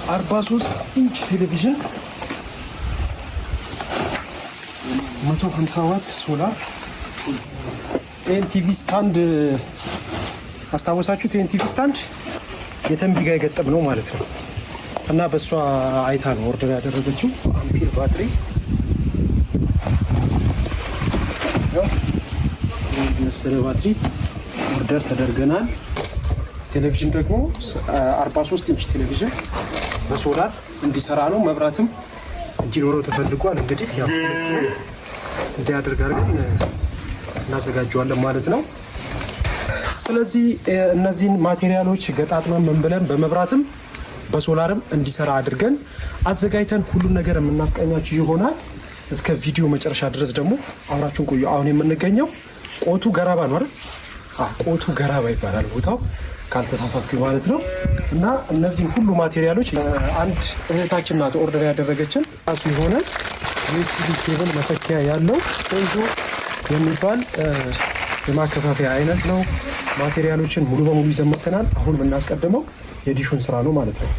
43 ኢንች ቴሌቪዥን፣ 150 ዋት ሶላር፣ ይህን TV stand አስታወሳችሁት? ይህን TV stand የተንቢ ጋር የገጠም ነው ማለት ነው። እና በእሷ አይታ ነው order ያደረገችው። አምፒር ባትሪ መሰለ ባትሪ order ተደርገናል። ቴሌቪዥን ደግሞ 43 ኢንች ቴሌቪዥን በሶላር እንዲሰራ ነው። መብራትም እንዲኖረው ተፈልጓል። እንግዲህ ያው እንዲያደርግ አድርገን እናዘጋጀዋለን ማለት ነው። ስለዚህ እነዚህን material ኦች ገጣጥመን ምን ብለን በመብራትም በሶላርም እንዲሰራ አድርገን አዘጋጅተን ሁሉን ነገር የምናስቃኛችሁ ይሆናል። እስከ ቪዲዮ መጨረሻ ድረስ ደግሞ አብራችሁን ቆዩ። አሁን የምንገኘው ቆቱ ገራባ ነው አይደል? ቆቱ ገራባ ይባላል ቦታው ካልተሳሳትኩኝ ማለት ነው። እና እነዚህን ሁሉ material ኦች አንድ እህታችን ናት order ያደረገችን። ራሱ የሆነ USB cable መሰኪያ ያለው ቆንጆ የሚባል የማከፋፈያ አይነት ነው። material ኦችን ሙሉ በሙሉ ይዘን መጥተናል። አሁን የምናስቀድመው የዲሹን ስራ ነው ማለት ነው።